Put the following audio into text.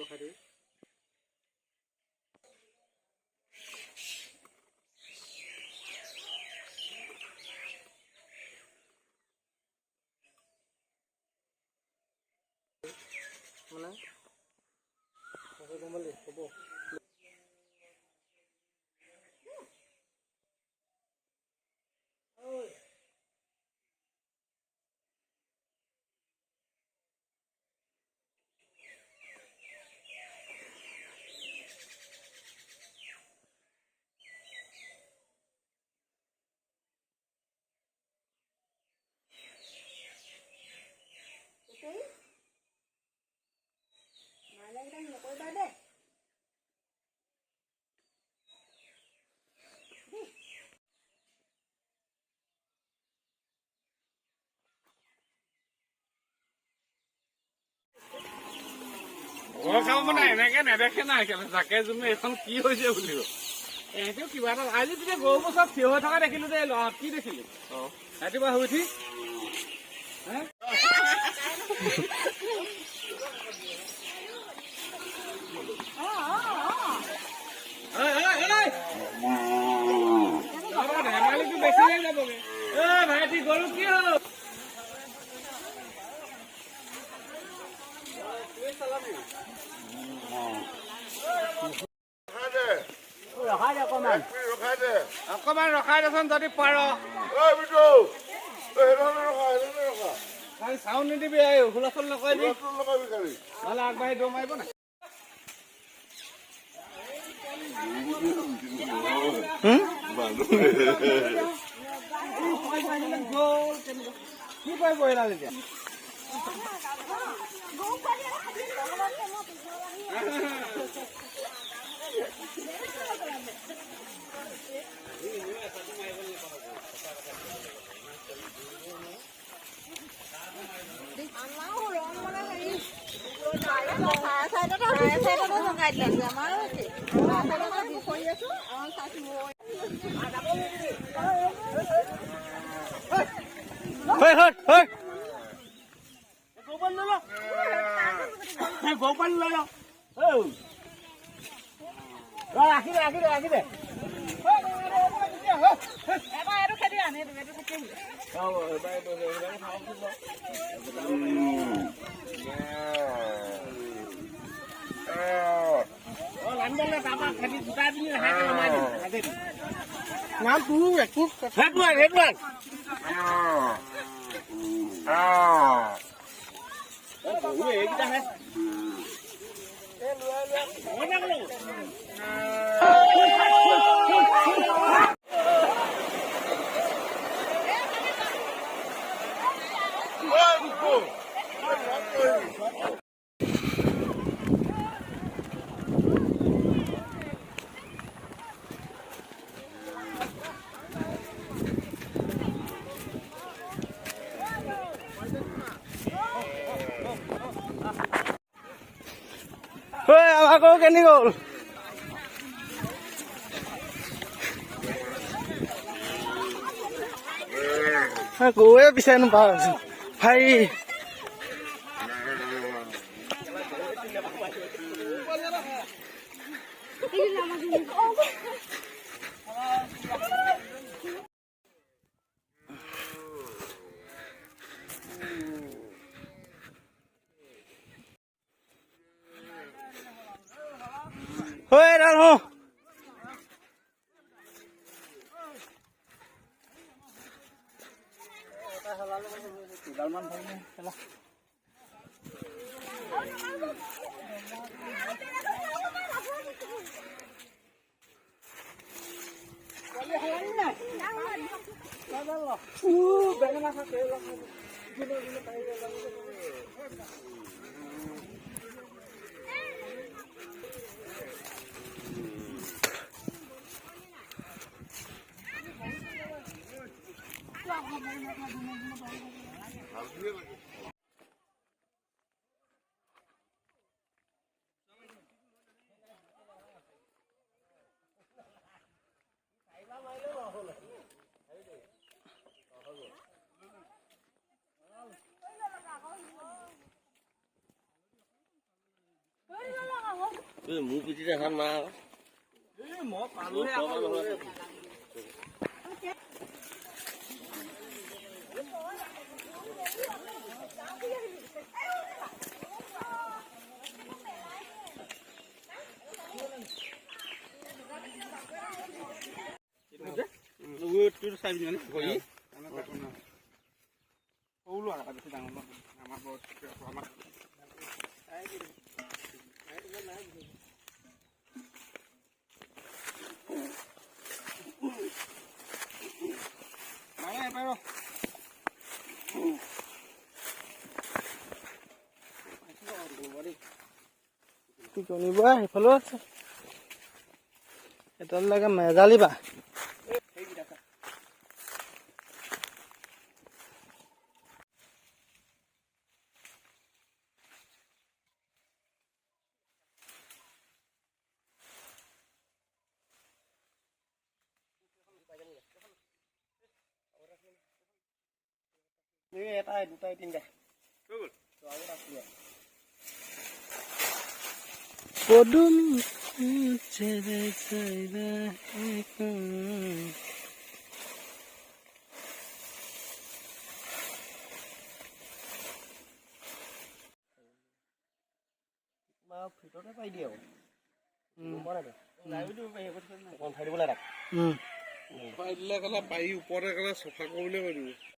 ৰখাই দিবি। মানে গম পালি হ'ব। মানে এনেকে নেদেখে নাই, জাকে জুমে এইখন কি হৈছে বুলি। এহঁতেও কিবা এটা আজি তেতিয়া গৰুবোৰ চব থিয় হৈ থকা দেখিলো যে, কি দেখিলি ৰাতিপুৱা শুই উঠি? ধেমালিটো বেছিহে যাবগে। ঐ ভাইটি, গৰু কি হ'ল? অকমান ৰখাই দেচোন যদি পাৰ। চাউণ্ড নিদিবি, এই হুলস্থুল নকৰিবি, নহ'লে আগবাঢ়ি দৌৰ মাৰিব নাই। কি কৰিব এইডাল এতিয়া? ৰাখি দে, ৰাখি দে, ৰাখি দে। এইকেইটাহে। আকৌ কেনি গ'ল? গৰুৱে বিচাৰি নোপোৱা হৈছো ভাই। ঐ ৰাম, বেঙেনা। মোৰ পিঠিত এখন মাৰ আকৌ। এই মই পালোহে আকৌ। সৰু ল'ৰা এটা বেছি ডাঙৰ নহয়। আমাৰ বৰ আমাৰ নাই নাই পাৰ। টিকনি বুঢ়া সেইফালেও আছে। এডাল লাগে মেজালি বাঁহ। এই এটা দুটা তিনিটা। পদুমি ছেড়ে চাইরা এখন। ভিতৰতে পাই দিয়ে আৰু গম পোৱা নাই তই? অকণ ঠাই দিব লাগে তাক। উম। পাই দিলে ক'লা পাৰি ওপৰতে ক'লা চফা কৰিবলৈ কৈ দিব।